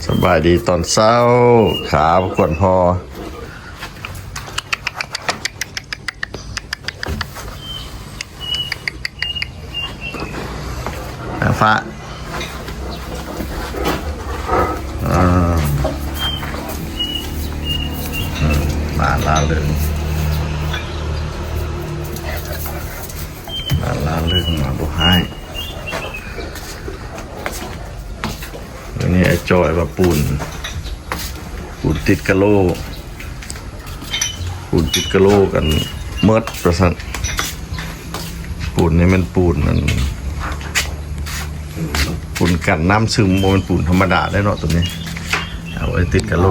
ສະບາຍດີຕອນເຊົ້າ ຂາບກວນພໍ່ ນາງຟ້າ ອ່າ ອືມ ບ້ານລ່າເລິງ ບ້ານລ່າເລິງ ມາບໍ່ຮ້າຍ. ອັນນີ້ໄອ້ຈອຍວ່າປູນ ປູນຕິດກະໂຫຼ ປູນຕິດກະໂຫຼກັນໝົດວ່າຊັ້ນ. ປູນນີ້ແມ່ນປູນ ອັນ ປູນກັນນ້ຳຊຶມ ບໍ່ແມ່ນປູນທຳມະດາເດ້ເນາະ ໂຕນີ້ ເອົາໄວ້ຕິດກະໂຫຼ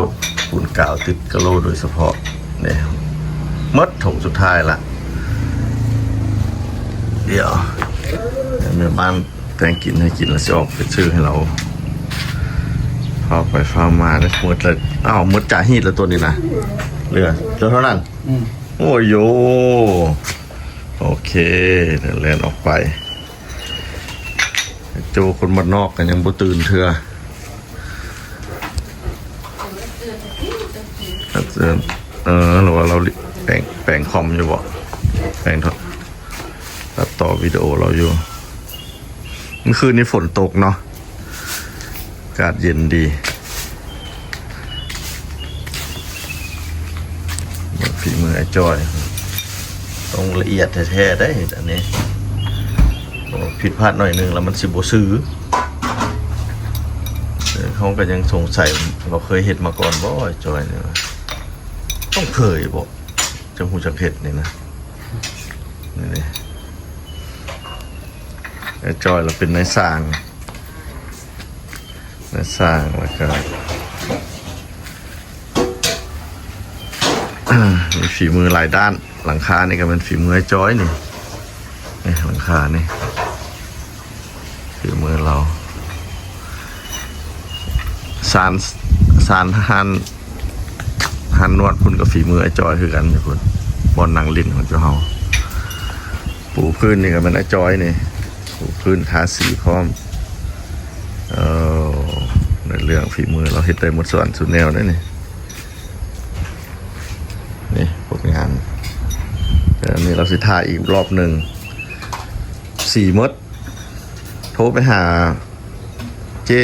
ປູນກາວຕິດກະໂຫຼໂດຍສະເພາະ. ນີ້ໝົດຖົງສຸດທ້າຍລະ ດຽວແມ່ບ້ານ ແຕ່ງກິນໃຫ້ກິນ ແລ້ວຊິອອກໄປຊື້ໃຫ້ລາວ. ຟ້າວໄປຟ້າວມາເດ້ ໝົດແລ້ວ. ອ້າວ ໝົດຈາຮີດແລ້ວໂຕນີ້ນະ ເຫຼືອເຈົ້າເທົ່ານັ້ນ. ອືມ ໂອ້ຍໂຢ ໂອເຄ ແລ່ນອອກໄປ. ໂຈຄົນບ້ານນອກກໍຍັງບໍ່ຕື່ນເທື່ອ. ເອີ ຫຼືວ່າລາວແປງ ແປງຄອມຢູ່ບໍ? ແປງ ຕັດຕໍ່ວິດີໂອລາວຢູ່. ມື້ຄືນນີ້ຝົນຕົກເນາະ ອາກາດເຢັນດີ. ເບິ່ງຝີມືອ້າຍຈ້ອຍ ຕ້ອງລະອຽດແທ້ໆເດ້ ເຮັດອັນນີ້ ຜິດພາດໜ້ອຍໜຶ່ງແລ້ວມັນຊິບໍ່ຊື່. ເອີ ເຮົາກໍຍັງສົງໄສວ່າເຄີຍເຮັດມາກ່ອນບໍ່ ອ້າຍຈ້ອຍນີ້ ຕ້ອງເຄີຍບໍ່ ຈັ່ງຮູ້ຈັກເຮັດນີ້ນະ. ນີ້ເດ້ ອ້າຍຈ້ອຍລາວເປັນນາຍຊ່າງ ນາຍຊ່າງ ແລ້ວກໍມີຝີມືຫຼາຍດ້ານ. ຫຼັງຄານີ້ກໍແມ່ນຝີມືອ້າຍຈ້ອຍນີ້ ນີ້ຫຼັງຄານີ້ ຝີມືລາວ. ຊານ ຊານຮ້ານ ຮ້ານນວດພຸ້ນກໍຝີມືອ້າຍຈ້ອຍຄືກັນ ຢູ່ພຸ້ນ ບ່ອນນັ່ງຫຼິ້ນຂອງເຈົ້າເຮົາ. ປູພື້ນນີ້ກໍແມ່ນອ້າຍຈ້ອຍນີ້ ປູພື້ນທາສີພ້ອມ. ເອີ ໃນເລື່ອງຝີມືລາວເຮັດໄດ້ໝົດສ່ວນສຸດແນວເດ້ນີ້. ນີ້ຜົນງານ ແຕ່ອັນນີ້ລາວຊິຖ່າຍອີກລອບໜຶ່ງ ສີໝົດ. ໂທໄປຫາເຈ້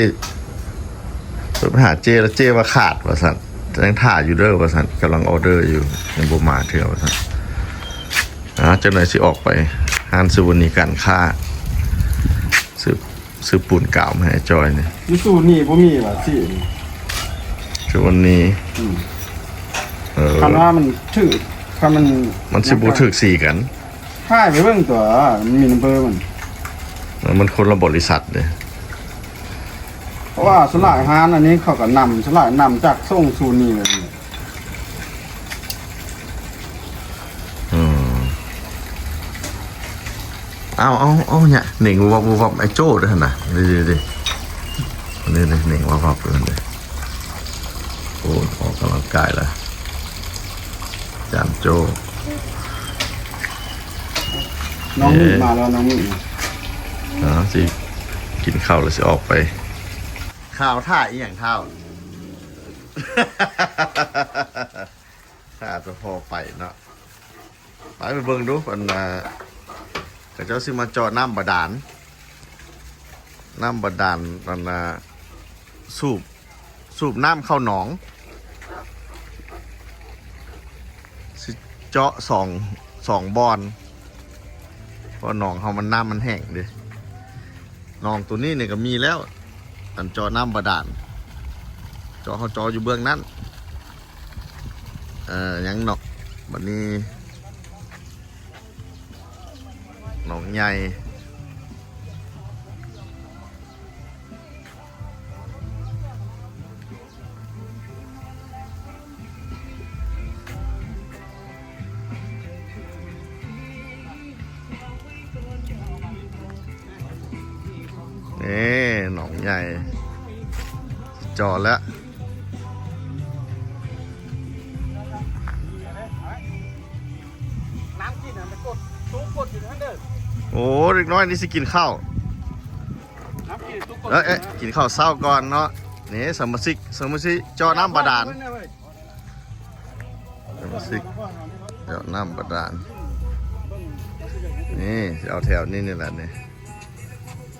ໂທໄປຫາເຈ້ ແລ້ວເຈ້ວ່າຂາດວ່າຊັ້ນ ຍັງຖ້າຢູ່ເດີວ່າຊັ້ນ ກຳລັງອໍເດີຢູ່ ຍັງບໍ່ມາເທື່ອວ່າຊັ້ນ. ອ່າ ຈັກໜ່ອຍຊິອອກໄປຮ້ານຊູເວີນີການຄ້າ ຊື້ ຊື້ປູນກາວມາໃຫ້ອ້າຍຈ້ອຍນີ້. ຢູ່ຊູນີ້ບໍ່ມີຫວາສີນີ້ ຊູເວີນີ ອືມ ເອີ ຄັນວ່າມັນຖືກ ຄັນມັນ ມັນຊິບໍ່ຖືກສີກັນ. ຖ່າຍໄປເບິ່ງຕົວະ ມັນມີນຳເບີມັນ ມັນຄົນລະບໍລິສັດເດ້. ເພາະວ່າສ່ວນຫຼາຍຮ້ານອັນນີ້ເຂົາກໍນຳ ສ່ວນຫຼາຍນຳຈາກສົ່ງສູນນີ້ເລີຍ. ອືມ ເອົາ ເອົາ ເອົາ ເໜັງວອບໆ ໄອ້ໂຈ້ເດ້ຫັ້ນນະ ນີ້ໆ ນີ້ເໜັງວອບໆ ເດ້. ໂອ້ ອອກກຳລັງກາຍລະ ຈານໂຈ້. ນ້ອງມີມາແລ້ວ ນ້ອງມີ ເອີ ຊິກິນເຂົ້າແລ້ວຊິອອກໄປ. ຂ່າວຖ້າອີ່ຫຍັງທ້າວ? ຖ້າຈະພໍໄປເນາະ. ໄປ ໄປເບິ່ງດູ ອັນ ເຂົາເຈົ້າຊິມາເຈາະນ້ຳບາດານ ນ້ຳບາດານ ອັນ ສູບ ສູບນ້ຳເຂົ້າໜອງ ຊິເຈາະສອງ ສອງບ່ອນ ເພາະໜອງເຮົາມັນ ນ້ຳມັນແຫ້ງເດ້. ໜອງໂຕນີ້ນີ້ກໍມີແລ້ວ ອັນເຈາະນ້ຳບາດານ ເຈາະ ເຮົາເຈາະຢູ່ເບື້ອງນັ້ນ. ເອີ ຍັງເນາະ ບັດນີ້ ໜອງໃຫຍ່. ນີ້ ໜອງໃຫຍ່ ຈອດແລ້ວ. ນ້ຳກິນຫັ້ນ ໄປກົດ ຕູ້ກົດຢູ່ຫັ້ນເດີ. ໂອ້ ເດັກນ້ອຍນີ້ຊິກິນເຂົ້າ ນ້ຳກິນຕູ້ກົດ. ເອີ ເອີ ກິນເຂົ້າເຊົ້າກ່ອນເນາະ. ນີ້ສະມາຊິກ ສະມາຊິກເຈາະນ້ຳບາດານ ສະມາຊິກເຈາະນ້ຳບາດານ ນີ້ຊິເອົາແຖວນີ້ ນີ້ແຫຼະນີ້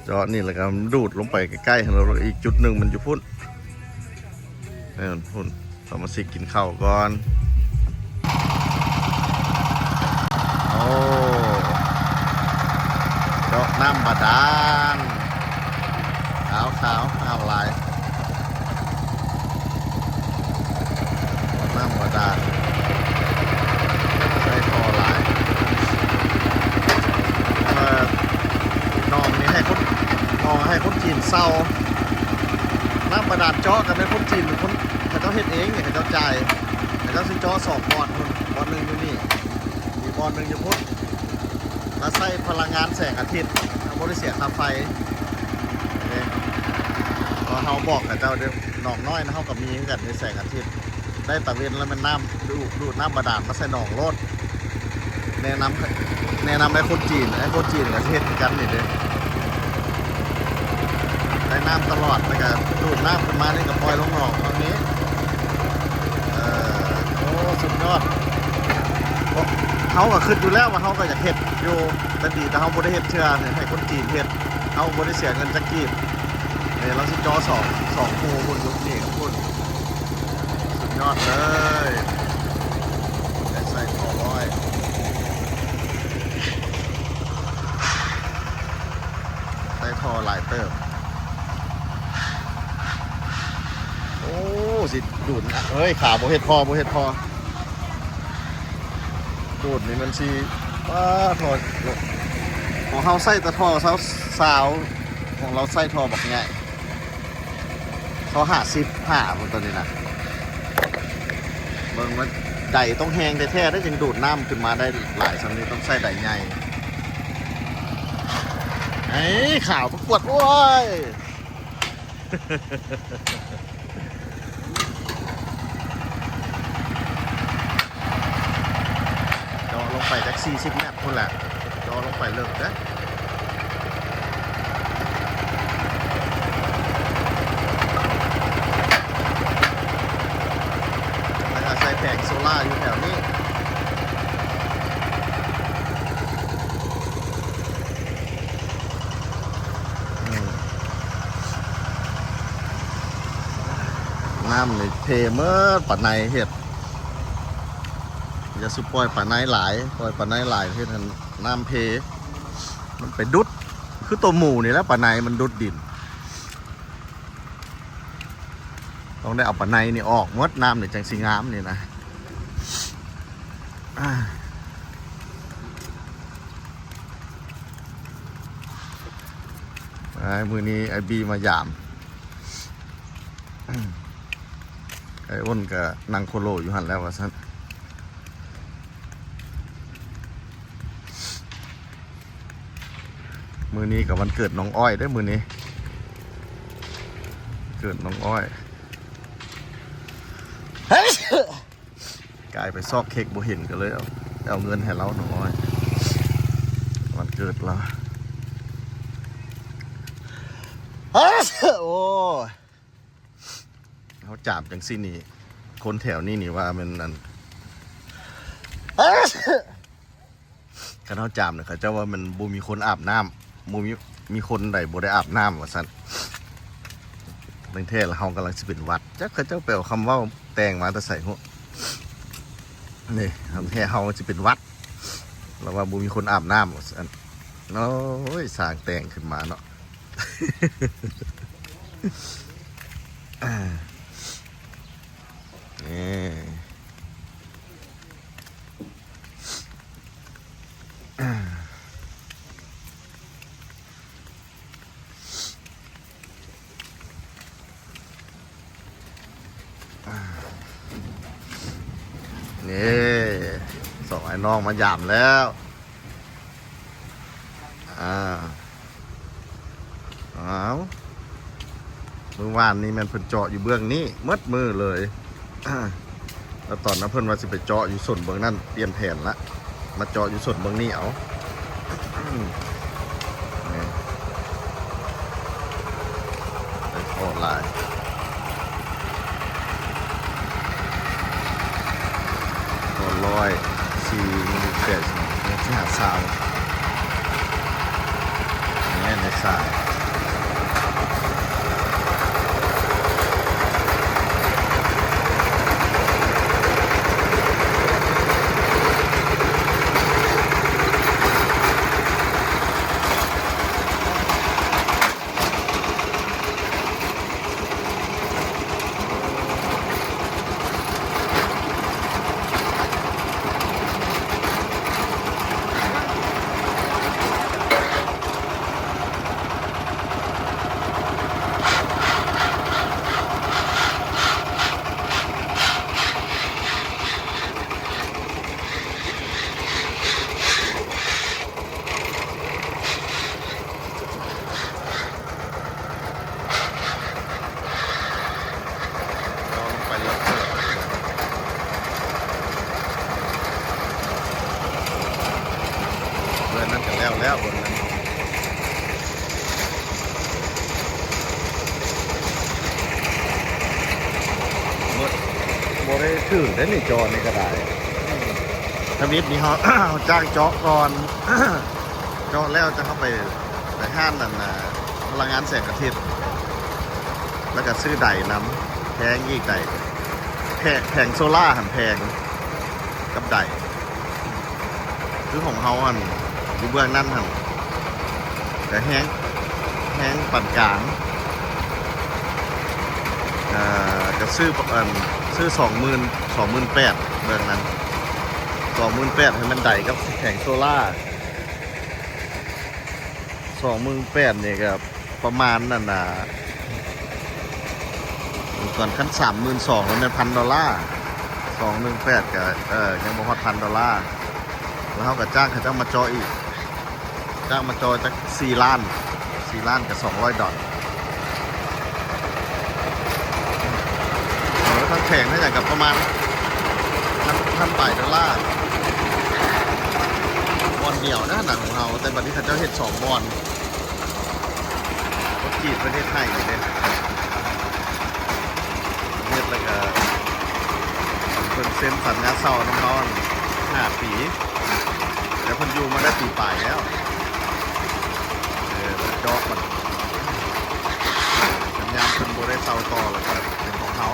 ເຈາະນີ້ແລ້ວກໍດູດລົງໄປໃກ້ໆ ແລ້ວອີກຈຸດໜຶ່ງມັນຢູ່ພຸ້ນ ເອີ ພຸ້ນ ສະມາຊິກກິນເຂົ້າກ່ອນ ໂອ້ ເຈາະນ້ຳບາດານ ຂາວໆ ງາມຫຼາຍ ເຈາະນ້ຳບາດານ ໃສ່ທໍ່ຫຼາຍ ເອີ ໜອງນີ້ໃຫ້ຄົນ ໜອງໃຫ້ຄົນຈີນເຊົ່າ ນ້ຳບາດານເຈາະກໍແມ່ນຄົນຈີນເປັນຄົນ ເຂົາເຈົ້າເຮັດເອງນີ້ ເຂົາເຈົ້າຈ່າຍ ເຂົາເຈົ້າຊິເຈາະສອງບ່ອນພຸ້ນ ບ່ອນໜຶ່ງຢູ່ນີ້ ອີກບ່ອນໜຶ່ງຢູ່ພຸ້ນ ລະໃຊ້ພະລັງງານແສງອາທິດ ເຮົາບໍ່ໄດ້ເສຍຄ່າໄຟເດ້ ເພາະເຮົາບອກເຂົາເຈົ້າເດ້ ໜອງນ້ອຍນະ ເຮົາກໍມີຄືກັນເດ້ ແສງອາທິດ ໄດ້ຕາເວັນລະແມ່ນນ້ຳ ດູດ ດູດນ້ຳບາດານມາໃສ່ໜອງໂລດ ແນະນຳ ແນະນຳໃຫ້ຄົນຈີນ ໃຫ້ຄົນຈີນກໍເຮັດຄືກັນນີ້ເດ້ ໄດ້ນ້ຳຕະຫຼອດ ແລ້ວກໍດູດນ້ຳຂຶ້ນມານີ້ກໍປ່ອຍລົງໜອງຝັ່ງນີ້ ເອີ ໂອ້ ສຸດຍອດ ເຮົາກໍຄິດຢູ່ແລ້ວວ່າເຮົາກໍຢາກເຮັດຢູ່ ແຕ່ດີແຕ່ເຮົາບໍ່ໄດ້ເຮັດເທື່ອນີ້ ໃຫ້ຄົນຈີນເຮັດ ເຮົາບໍ່ໄດ້ເສຍເງິນຈັກກີບ ເອີ ລາວຊິເຈາະສອງ ສອງຮູພຸ້ນ ຢູ່ນີ້ກັບພຸ້ນ ສຸດຍອດເລີຍ ໄດ້ໃສ່ທໍ່ຮ້ອຍ ໃສ່ທໍ່ຫຼາຍເຕີບ ໂອ້ ຊິດູດ ເອີຍ ຂາບໍ່ເຮັດພໍ ບໍ່ເຮັດພໍ ໂກດນີ້ມັນຊິ ປ້າ ທໍ່ ຂອງເຮົາໃຊ້ແຕ່ທໍ່ຊາວ ຂອງລາວໃຊ້ທໍ່ບັກໃຫຍ່ ເຂົາຫ້າສິບຫ້າພຸ້ນ ໂຕນີ້ນະ ເບິ່ງວ່າໃດຕ້ອງແຮງແທ້ໆ ເດ້ ຈຶ່ງດູດນ້ຳຂຶ້ນມາໄດ້ຫຼາຍສ່ຳນີ້ ຕ້ອງໃຊ້ໃດໃຫຍ່ ໄອ້ ຂາວປະກວດ ໂອ້ຍ ເຈາະລົງໄປຈັກສີ່ສິບແມັດພຸ້ນແຫຼະ ເຈາະລົງໄປເລິກເດ້ ແລ້ວກໍໃສ່ແຜງໂຊລາຢູ່ແຖວນີ້. ອືມ ນ້ຳນີ້ເພເໝິດ ປາໄນເຮັດ ຢ່າສູ່ປ່ອຍປາໄນຫຼາຍ ປ່ອຍປາໄນຫຼາຍເຮັດໃຫ້ນ້ຳເພ ມັນໄປດຸດ ຄືໂຕໝູນີ້ແຫຼະ ປາໄນມັນດຸດດິນ. ຕ້ອງໄດ້ເອົາປາໄນນີ້ອອກໝົດ ນ້ຳນີ້ຈັ່ງຊິງາມນີ້ນະ ອາ ມື້ນີ້ອ້າຍບີມາຢາມ ອ້າຍອ້ນກໍນັ່ງໂຄໂລຢູ່ຫັ້ນແລ້ວວ່າຊັ້ນ. ມື້ນີ້ກໍວັນເກີດນ້ອງອ້ອຍເດ້ ມື້ນີ້ເກີດນ້ອງອ້ອຍ ກາຍໄປຊອກເຄັກບໍ່ເຫັນ ກໍເລີຍເອົາ ເອົາເງິນໃຫ້ລາວ ນ້ອງອ້ອຍ ວັນເກີດລາວ. ໂອ້ຍ ເຮົາຈາມຈັ່ງຊີ້ນີ້ ຄົນແຖວນີ້ນີ້ວ່າແມ່ນອັນ ຄັນເຮົາຈາມນີ້ ເຂົາເຈົ້າວ່າມັນບໍ່ມີຄົນອາບນ້ຳ ບໍ່ມີ ມີຄົນໃດບໍ່ໄດ້ອາບນ້ຳວ່າຊັ້ນ. ແຕ່ແທ້ລະເຮົາກຳລັງຊິເປັນຫວັດ ຈັກເຂົາເຈົ້າໄປເອົາຄຳເວົ້າແຕ່ງມາແຕ່ໃສຮູ້. ນີ້ ແທ້ເຮົາຊິເປັນຫວັດ ລະວ່າບໍ່ມີຄົນອາບນ້ຳວ່າຊັ້ນ. ໂອ້ຍ ສ້າງແຕ່ງຂຶ້ນມາເນາະ. ນີ້ ນີ້ ສອງອ້າຍນ້ອງມາຢາມແລ້ວ. ອາ ອ້າວ ມື້ວານນີ້ແມ່ນເພິ່ນເຈາະຢູ່ເບື້ອງນີ້ໝົດມື້ເລີຍ ແລ້ວຕອນນັ້ນເພິ່ນວ່າຊິໄປເຈາະຢູ່ສົນເບື້ອງນັ້ນ ປ່ຽນແຜນລະ ມາເຈາະຢູ່ສົນເບື້ອງນີ້ເອົາ. ນີ້ ໄດ້ພໍຫຼາຍ. ຮ້ອຍສີ່ສິບແປດ ເມັດທີ່ຫາຊາວ ແມ່ນໃນສາຍ. ເຮືອນນັ້ນກໍແລ້ວແລ້ວ ເຮືອນນັ້ນ ບໍ່ ບໍ່ໄດ້ຖືກເດ້ນີ້ ເຈາະນີ້ກໍໄດ້. ທຳອິດນີ້ເຮົາ ເຮົາຈ້າງເຈາະກ່ອນ ເຈາະແລ້ວຈັ່ງເຮົາໄປ ໄປຮ້ານນັ້ນນະ ພະລັງງານແສງອາທິດ ແລ້ວກໍຊື້ໄດນຳ. ແພງອີກໄດ ແພງ ແຜງໂຊລາຫັ້ນແພງກັບໄດ. ຄືຂອງເຮົາຫັ້ນ ຢູ່ເບື້ອງນັ້ນຫັ້ນ ກໍແຮງ ແຮງປານກາງ ເອີ ກໍຊື້ ອັນ ຊື້ສອງໝື່ນ ສອງໝື່ນແປດ ເບື້ອງນັ້ນ ສອງໝື່ນແປດ ໃຫ້ມັນໄດກັບແຜງໂຊລາ. ສອງໝື່ນແປດນີ້ກໍປະມານນັ້ນນະ ຕອນ ຄັນສາມໝື່ນສອງ ແລ້ວແມ່ນພັນໂດລາ ສອງໜຶ່ງແປດ ກໍ ເອີ ຍັງບໍ່ຮອດພັນໂດລາ. ແລ້ວເຮົາກໍຈ້າງເຂົາເຈົ້າມາເຈາະອີກ ຈ້າງມາເຈາະຈັກສີ່ລ້ານ ສີ່ລ້ານກັບສອງຮ້ອຍດອນ. ເອີ ທັງແຜງທັງຫຍັງກໍປະມານພັນ ພັນປາຍໂດລາ ບ່ອນດຽວນະ ໜັງຂອງເຮົາ ແຕ່ບັດນີ້ເຂົາເຈົ້າເຮັດສອງບ່ອນ. ຄົນຈີນເພິ່ນເຮັດໃຫ້ເດ້ ເຮັດແລ້ວກໍເພິ່ນເຊັນສັນຍາເຊົ່ານຳເຮົາຫ້າປີ ແລ້ວເພິ່ນຢູ່ມາໄດ້ປີປາຍແລ້ວ. ເອີ ເຈາະມັນ ສັນຍາເພິ່ນບໍ່ໄດ້ເຊົ່າຕໍ່ ແລ້ວກໍເປັນຂອງເຮົາ.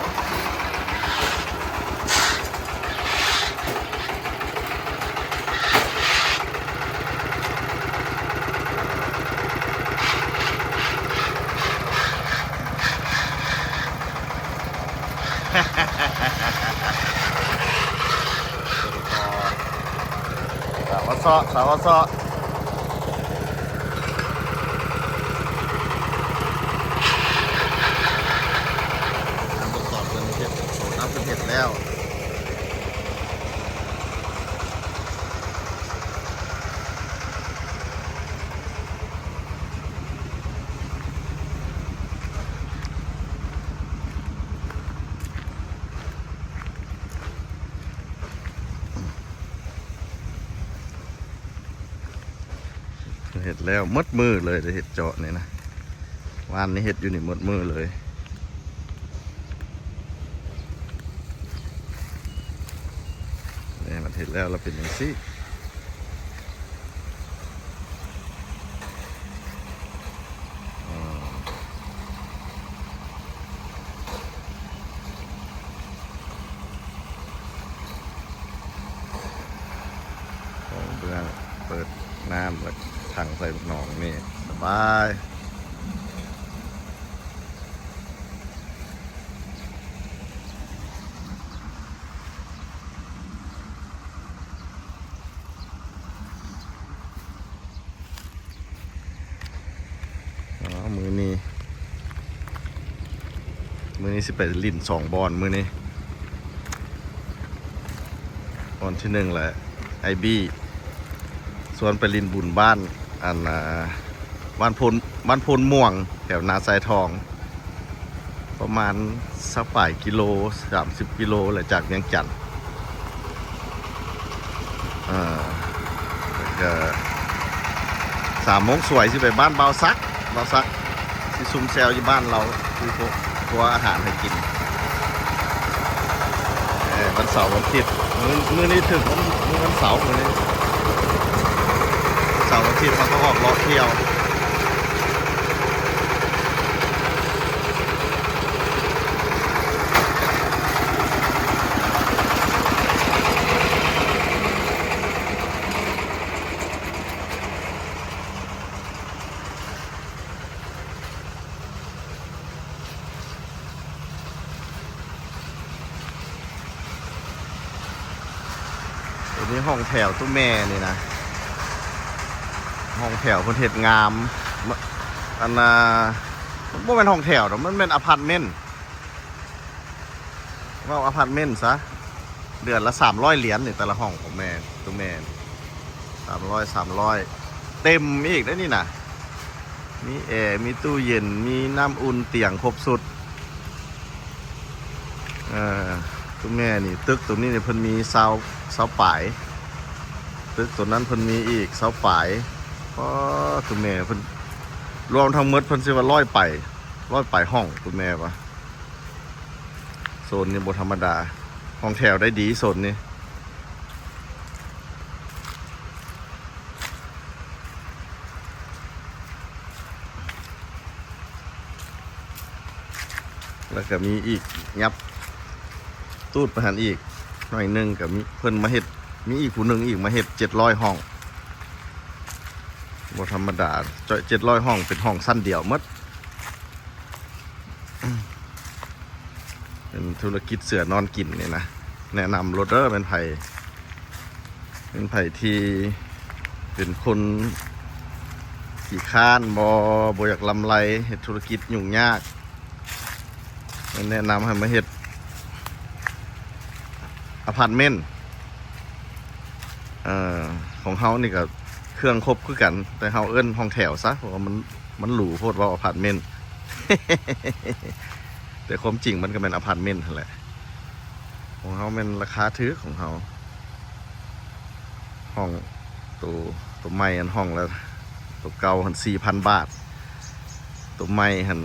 ສາວເຊາະ ສາວເຊາະ ນ້ຳບົດສອນເພິ່ນເຮັດ ໂອ້ ນ້ຳເພິ່ນເຮັດແລ້ວ. ເຮັດແລ້ວໝົດມື້ເລີຍ ໄດ້ເຮັດເຈາະນີ້ນະ ວານນີ້ເຮັດຢູ່ນີ້ໝົດມື້ເລີຍ. ນີ້ມັນເຮັດແລ້ວ ແລ້ວເປັນຈັ່ງຊີ້. ຂອງເບື້ອງ ເປີດນ້ຳ ແລ້ວຖັງໃສ່ໜອງນີ້ ສະບາຍ. ອໍ ມື້ນີ້ ມື້ນີ້ຊິໄປຫຼິ້ນສອງບ່ອນມື້ນີ້. ບ່ອນທີໜຶ່ງແຫຼະ ອ້າຍບີ້ຊວນໄປຫຼິ້ນບຸນບ້ານ ອັນ ອ່າ ບ້ານໂພນ ບ້ານໂພນມ່ວງ ແຖວນາຊາຍທອງ. ປະມານຊາວປາຍກິໂລ ສາມສິບກິໂລແຫຼະ ຈາກວຽງຈັນ. ເອີ ແລ້ວກໍສາມໂມງສວຍຊິໄປບ້ານບ່າວສັກ ບ່າວສັກຊິຊຸມແຊວຢູ່ບ້ານລາວ ຄືພວກຄົວອາຫານໃຫ້ກິນ ເອີ ວັນເສົາວັນອາທິດ. ມື້ ມື້ນີ້ຖືກວັນ ມື້ວັນເສົາ ມື້ນີ້ເສົາອາທິດ ເຮົາກໍອອກເລາະທ່ຽວ. ໂຕນີ້ຫ້ອງແຖວຕູ້ແມ່ນີ້ນະ ຫ້ອງແຖວເພິ່ນເຮັດງາມ ມ- ອັນນ່າ ມັນບໍ່ແມ່ນຫ້ອງແຖວດອກ ມັນແມ່ນອາພາດເມັນ ເວົ້າອາພາດເມັນຊະ ເດືອນລະສາມຮ້ອຍຫຼຽນນີ້ ແຕ່ລະຫ້ອງຂອງແມ່ ໂຕແມ່ ສາມຮ້ອຍ ສາມຮ້ອຍ ເຕັມອີກເດ້ນີ້ນະ ມີແອ ມີຕູ້ເຢັນ ມີນ້ຳອຸ່ນ ຕຽງຄົບຊຸດ. ເອີ ໂຕແມ່ນີ້ ຕຶກໂຕນີ້ນີ້ ເພິ່ນມີຊາວ ຊາວປາຍ ຕຶກໂຕນັ້ນເພິ່ນມີອີກຊາວປາຍ. ອໍ ໂຕແມ່ເພິ່ນ ລວມທັງໝົດເພິ່ນຊິວ່າຮ້ອຍປາຍ ຮ້ອຍປາຍຫ້ອງ ໂຕແມ່ວ່າ. ໂຊນນີ້ບໍ່ທຳມະດາ ຫ້ອງແຖວໄດ້ດີໂຊນນີ້. ແລ້ວກໍມີອີກ ຫຍັບຕູດໄປຫັ້ນອີກໜ້ອຍໜຶ່ງ ກໍມີເພິ່ນມາເຮັດ ມີອີກຜູ້ໜຶ່ງອີກມາເຮັດເຈັດຮ້ອຍຫ້ອງ ບໍ່ທຳມະດາ ເຈັດຮ້ອຍຫ້ອງ ເປັນຫ້ອງຊັ້ນດຽວໝົດ. ເປັນທຸລະກິດເສືອນອນກິນນີ້ນະ ແນະນຳໂລດເດີ ແມ່ນໃຜ ແມ່ນໃຜທີ່ເປັນຄົນຂີ້ຄ້ານບໍ ບໍ່ຢາກລຳໄລ ເຮັດທຸລະກິດຫຍຸ້ງຍາກ ແນະນຳໃຫ້ມາເຮັດອາພາດເມັນ. ເອີ ຂອງເຮົານີ້ກໍເຄື່ອງຄົບຄືກັນ ແຕ່ເຮົາເອີ້ນຫ້ອງແຖວຊະ ເພາະວ່າມັນ ມັນຫຼູໂພດ ເວົ້າອາພາດເມັນ ແຕ່ຄວາມຈິງມັນກໍແມ່ນອາພາດເມັນຫັ້ນແຫຼະ. ຂອງເຮົາແມ່ນລາຄາຖືກຂອງເຮົາ ຫ້ອງໂຕ ໂຕໃໝ່ຫັ້ນຫ້ອງລະ ໂຕເກົ່າຫັ້ນສີ່ພັນບາດ ໂຕໃໝ່ຫັ້ນ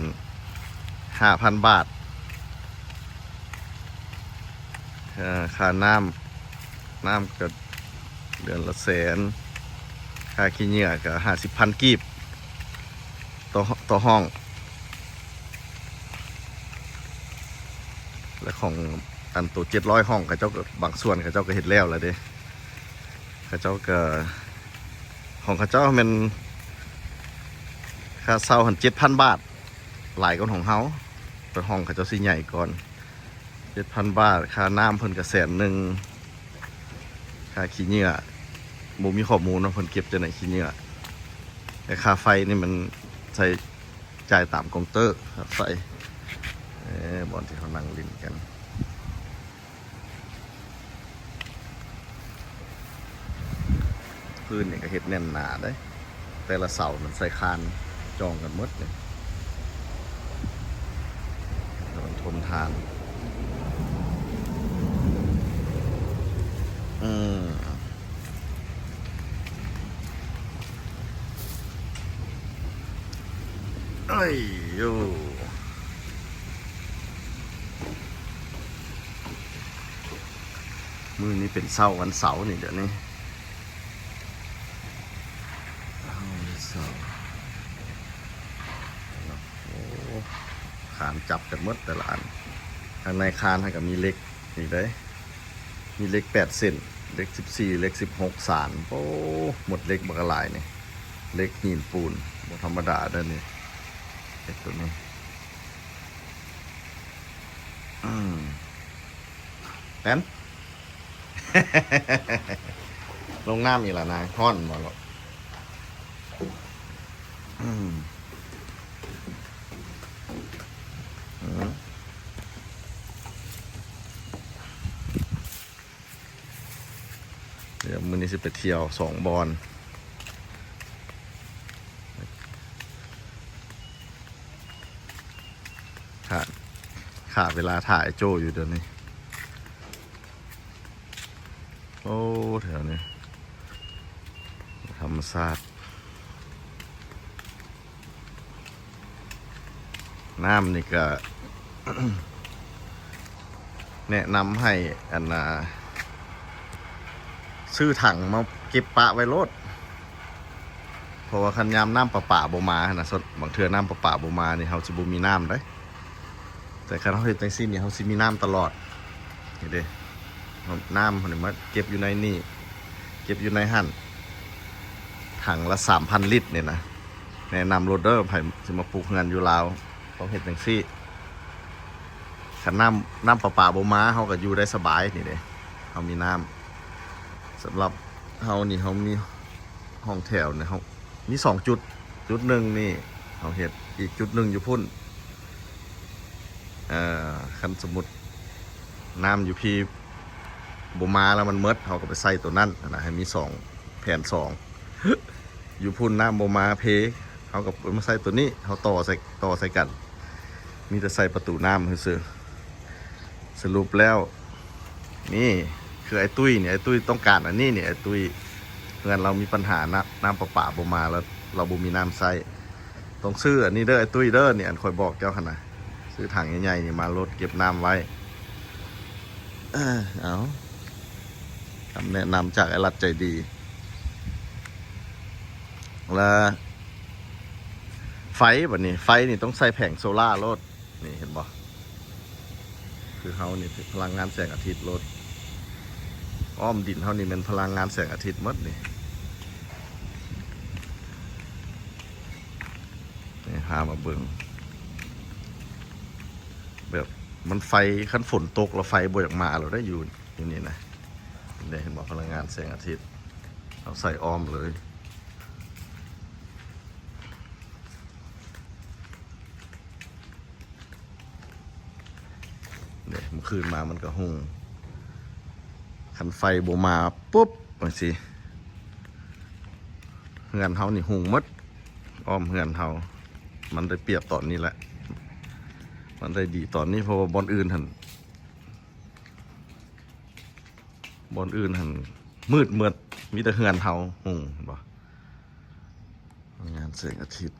ຫ້າພັນບາດ. ເອີ ຄ່ານ້ຳ ນ້ຳກໍເດືອນລະແສນ ຄ່າຂີ້ເຫຍື້ອກໍຫ້າສິບພັນກີບຕໍ່ ຕໍ່ຫ້ອງ. ແລະ ຂອງອັນໂຕເຈັດຮ້ອຍຫ້ອງ ເຂົາເຈົ້າກໍ ບາງສ່ວນເຂົາເຈົ້າກໍເຮັດແລ້ວລະເດ້ ເຂົາເຈົ້າກໍ ຂອງເຂົາເຈົ້າແມ່ນຄ່າເຊົ່າຫັ້ນເຈັດພັນບາດ ຫຼາຍກວ່າຂອງເຮົາ ແຕ່ຫ້ອງເຂົາເຈົ້າຊິໃຫຍ່ກ່ອນ. ເຈັດພັນບາດ ຄ່ານ້ຳເພິ່ນກໍແສນໜຶ່ງ ຄ່າຂີ້ເຫຍື້ອ ບໍ່ມີຂໍ້ມູນວ່າເພິ່ນເກັບຈັ່ງໃດຂີ້ເຫຍື້ອ ແຕ່ຄ່າໄຟນີ້ມັນໃຊ້ຈ່າຍຕາມກົງເຕີຄ່າໄຟ. ເອີ ບ່ອນທີ່ເຮົານັ່ງຫຼິ້ນກັນ. ພື້ນນີ້ກໍເຮັດແໜ້ນໜາເດ້ ແຕ່ລະເສົາມັນໃສ່ຄານຈອງກັນໝົດເດ້ ແລ້ວມັນທົນທານ. ອືມ ເອີຍໂຢ ມື້ນີ້ເປັນເຊົ້າວັນເສົານີ້ ດຽວນີ້ ເຊົ້າ ໂອ້ ຄານຈັບກັນໝົດແຕ່ລະອັນ. ທາງໃນຄານຫັ້ນກໍມີເຫຼັກອີກເດ້ ມີເຫຼັກແປດເສັ້ນ ເຫຼັກສິບສີ່ ເຫຼັກສິບຫົກ ສານ. ໂອ້ ໝົດເຫຼັກບັກຫຼາຍນີ້ ເຫຼັກຫີນປູນ ບໍ່ທຳມະດາເດີ້ນີ້ ເຫຼັກໂຕນີ້. ອືມ ແປນ ລົງນ້ຳອີກແລ້ວນາຍ ຮ້ອນບໍ່ລູກ? ອືມ ອືມ ດຽວມື້ນີ້ຊິໄປທ່ຽວສອງບ່ອນ ຂ້າ ຂ້າເວລາຖ້າໄອ້ໂຈ້ຢູ່ດຽວນີ້. ໂອ້ ແຖວນີ້ທຳມະຊາດ ນ້ຳນີ້ກະ ແນະນຳໃຫ້ອັນນ່າ ຊື້ຖັງມາເກັບປະໄວ້ໂລດ ເພາະວ່າຄັນຍາມນ້ຳປະປາບໍ່ມາຫັ້ນນະ ສ່ວນ ບາງເທື່ອນ້ຳປະປາບໍ່ມານີ້ ເຮົາຊິບໍ່ມີນ້ຳເດ້. ແຕ່ຄັນເຮົາເຮັດຈັ່ງຊີ້ນີ້ ເຮົາຊິມີນ້ຳຕະຫຼອດ. ນີ້ເດ້ ນ້ຳເຮົານີ້ມາເກັບຢູ່ໃນນີ້ ເກັບຢູ່ໃນຫັ້ນ ຖັງລະສາມພັນລິດນີ້ນະ. ແນະນຳໂລດເດີ ໃຜຊິມາປຸກເຮືອນຢູ່ລາວ ຕ້ອງເຮັດຈັ່ງຊີ້. ຄັນນ້ຳ ນ້ຳປະປາບໍ່ມາ ເຮົາກໍຢູ່ໄດ້ສະບາຍ. ນີ້ເດ້ ເຮົາມີນ້ຳ. ສຳລັບເຮົານີ້ ເຮົາມີຫ້ອງແຖວນີ້ ເຮົາມີສອງຈຸດ ຈຸດໜຶ່ງນີ້ເຮົາເຮັດ ອີກຈຸດໜຶ່ງຢູ່ພຸ້ນ. ເອີ ຄັນສົມມຸດນ້ຳຢູ່ພີ້ບໍ່ມາແລ້ວ ມັນໝົດ ເຮົາກໍໄປໃສ່ໂຕນັ້ນນະ ໃຫ້ມີສອງ ແຜນສອງ. ຢູ່ພຸ້ນນ້ຳບໍ່ມາເພ ເຮົາກໍມາໃສ່ໂຕນີ້ ເຮົາຕໍ່ໃສ່ ຕໍ່ໃສ່ກັນ ມີແຕ່ໃສ່ປະຕູນ້ຳຊື່ໆ. ສະຫຼຸບແລ້ວ ນີ້ຄືໄອ້ຕຸ້ຍນີ້ ໄອ້ຕຸ້ຍຕ້ອງການອັນນີ້ນີ້ ໄອ້ຕຸ້ຍ ເຮືອນລາວມີບັນຫານະ ນ້ຳປະປາບໍ່ມາ ແລ້ວລາວບໍ່ມີນ້ຳໃຊ້. ຕ້ອງຊື້ອັນນີ້ເດີ ໄອ້ຕຸ້ຍເດີ ນີ້ ອັນຂ້ອຍບອກເຈົ້າຫັ້ນນະ ຊື້ຖັງໃຫຍ່ໆນີ້ມາໂລດ ເກັບນ້ຳໄວ້. ເອີ ເອົາ ຄຳແນະນຳຈາກໄອ້ລັດໃຈດີ. ລະໄຟ ບັດນີ້ ໄຟນີ້ຕ້ອງໃສ່ແຜງໂຊລາໂລດ. ນີ້ເຫັນບໍ່ ຄືເຮົານີ້ ພະລັງງານແສງອາທິດໂລດ. ອ້ອມດິນເຮົານີ້ແມ່ນພະລັງງານແສງອາທິດໝົດນີ້. ນີ້ ພາມາເບິ່ງ ແບບມັນໄຟ ຄັນຝົນຕົກແລ້ວໄຟບໍ່ຢາກມາແລ້ວເດ້ ຢູ່ ຢູ່ນີ້ນະ. ເຫັນເດ້ ເຫັນບໍ່ ພະລັງງານແສງອາທິດ ເຮົາໃສ່ອ້ອມເລີຍ. ເດ້ ມື້ຄືນມາມັນກໍຮຸ່ງ. ຄັນໄຟບໍ່ມາປຸບຈັ່ງຊີ້ ເຮືອນເຮົານີ້ຮຸ່ງໝົດ ອ້ອມເຮືອນເຮົາ. ມັນໄດ້ປຽບຕອນນີ້ແຫຼະ ມັນໄດ້ດີຕອນນີ້ ເພາະວ່າບ່ອນອື່ນຫັ້ນ ບ່ອນອື່ນຫັ້ນມືດໝົດ ມີແຕ່ເຮືອນເຮົາຮຸ່ງ ເຫັນບໍ່? ພະລັງງານແສງອາທິດ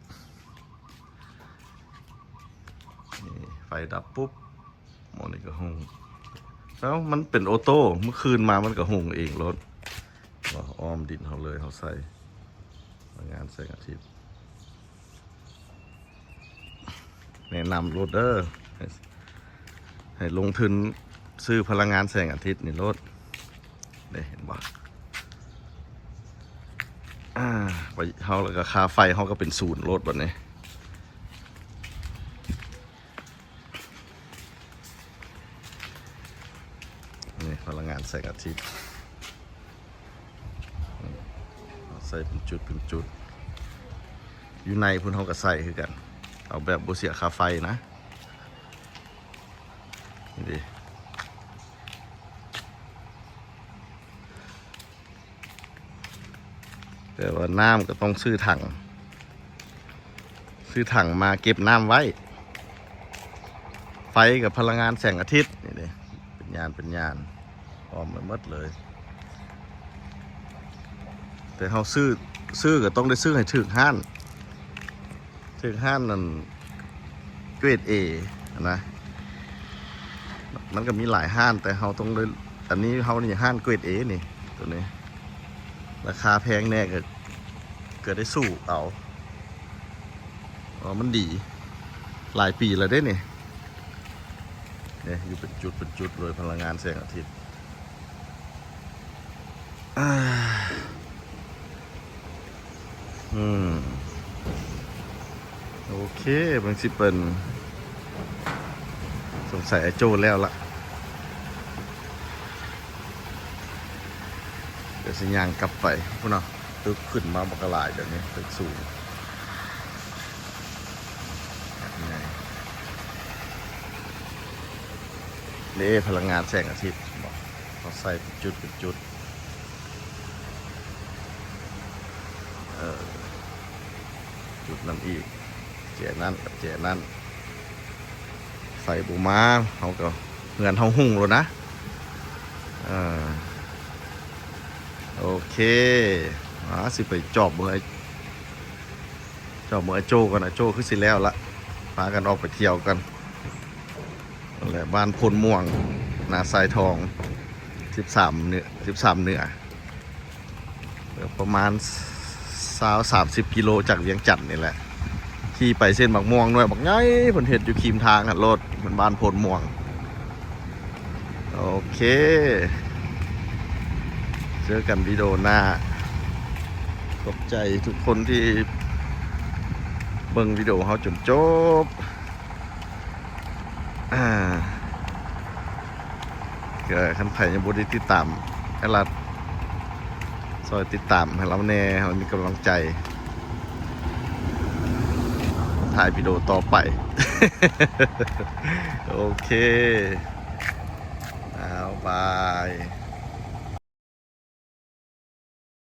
ນີ້ ໄຟດັບປຸບ ໝໍນີ້ກໍຮຸ່ງ. ເອົ້າ ມັນເປັນໂອໂຕ້ ມື້ຄືນມາມັນກໍຮຸ່ງເອງໂລດ. ອ້ອມດິນເຮົາເລີຍ ເຮົາໃສ່ພະລັງງານແສງອາທິດ. ແນະນຳໂລດເດີ ໃຫ້ ໃຫ້ລົງທຶນຊື້ພະລັງງານແສງອາທິດນີ້ໂລດ. ເດ້ ເຫັນບໍ່? ອາ ໄປ ເຮົາ ແລ້ວກໍຄ່າໄຟເຮົາກໍເປັນສູນໂລດບັດນີ້. ນີ້ ພະລັງງານແສງອາທິດ ໃສ່ເປັນຈຸດເປັນຈຸດ. ຢູ່ໃນພຸ້ນເຮົາກໍໃສ່ຄືກັນ ເອົາແບບບໍ່ເສຍຄ່າໄຟນະ. ນີ້ເດ້ ແຕ່ວ່ານ້ຳກໍຕ້ອງຊື້ຖັງ ຊື້ຖັງມາເກັບນ້ຳໄວ້. ໄຟກັບພະລັງງານແສງອາທິດ ນີ້ເດ້ ເປັນຍານ ເປັນຍານ ອ້ອມໄປໝົດເລີຍ. ແຕ່ເຮົາຊື້ ຊື້ກໍຕ້ອງໄດ້ຊື້ໃຫ້ຖືກຮ້ານ ຖືກຮ້ານນັ້ນ ເກຣດເອຫັ້ນນະ. ມັນກໍມີຫຼາຍຮ້ານ ແຕ່ເຮົາຕ້ອງໄດ້ ອັນນີ້ເຮົານີ້ຮ້ານເກຣດເອນີ້ ໂຕນີ້ ລາຄາແພງແດ່ກໍ ກໍໄດ້ສູ້ເອົາ ເພາະມັນດີ ຫຼາຍປີແລ້ວເດ້ນີ້. ນີ້ ຢູ່ເປັນຈຸດເປັນຈຸດເລີຍ ພະລັງງານແສງອາທິດ. ອາ ອືມ ໂອເຄ ເບິ່ງຊິເປັນ ສົງໄສອ້າຍໂຈ້ແລ້ວລະ ດຽວຊິຍ່າງກັບໄປພຸ້ນເນາະ. ຕຶກຂຶ້ນມາບັກຫຼາຍແບບນີ້ ຕຶກສູງ ເດ້ ພະລັງງານແສງອາທິດ ເຮົາໃສ່ເປັນຈຸດເປັນຈຸດ. ເອີ ຈຸດນັ້ນອີກ ແຈນັ້ນກັບແຈນັ້ນ ໄຟບໍ່ມາ ເຮົາກໍ ເຮືອນເຮົາຮຸ່ງໂລດນະ. ເອີ ໂອເຄ ອາ ຊິໄປຈອບເບິ່ງ ເຈົ້າເມືອໂຈ້ກ່ອນນະ ໂຈ້ຄືຊິແລ້ວລະ ພາກັນອອກໄປທ່ຽວກັນ. ນັ້ນແຫຼະ ບ້ານໂພນມ່ວງ ນາຊາຍທອງ ສິບສາມເໜືອ ສິບສາມເໜືອ. ປະມານຊາວ ສາມສິບກິໂລຈາກວຽງຈັນນີ້ແຫຼະ ຂີ່ໄປເສັ້ນບັກມ່ວງໜ່ວຍບັກໃຫຍ່ ເພິ່ນເຮັດຢູ່ຄີມທາງຫັ້ນໂລດ ເປັນບ້ານໂພນມ່ວງ. ໂອເຄ ເຈີກັນວິດີໂອໜ້າ. ຂອບໃຈທຸກຄົນທີ່ເບິ່ງວິດີໂອເຮົາຈົນຈົບ. ອ່າ ກໍຄັນໃຜຍັງບໍ່ໄດ້ຕິດຕາມອ້າຍລັດ ຊ່ອຍຕິດຕາມໃຫ້ລາວແດ່ ໃຫ້ລາວມີກຳລັງໃຈຖ່າຍວິດີໂອຕໍ່ໄປ. ໂອເຄ ອ້າວ ບາຍ.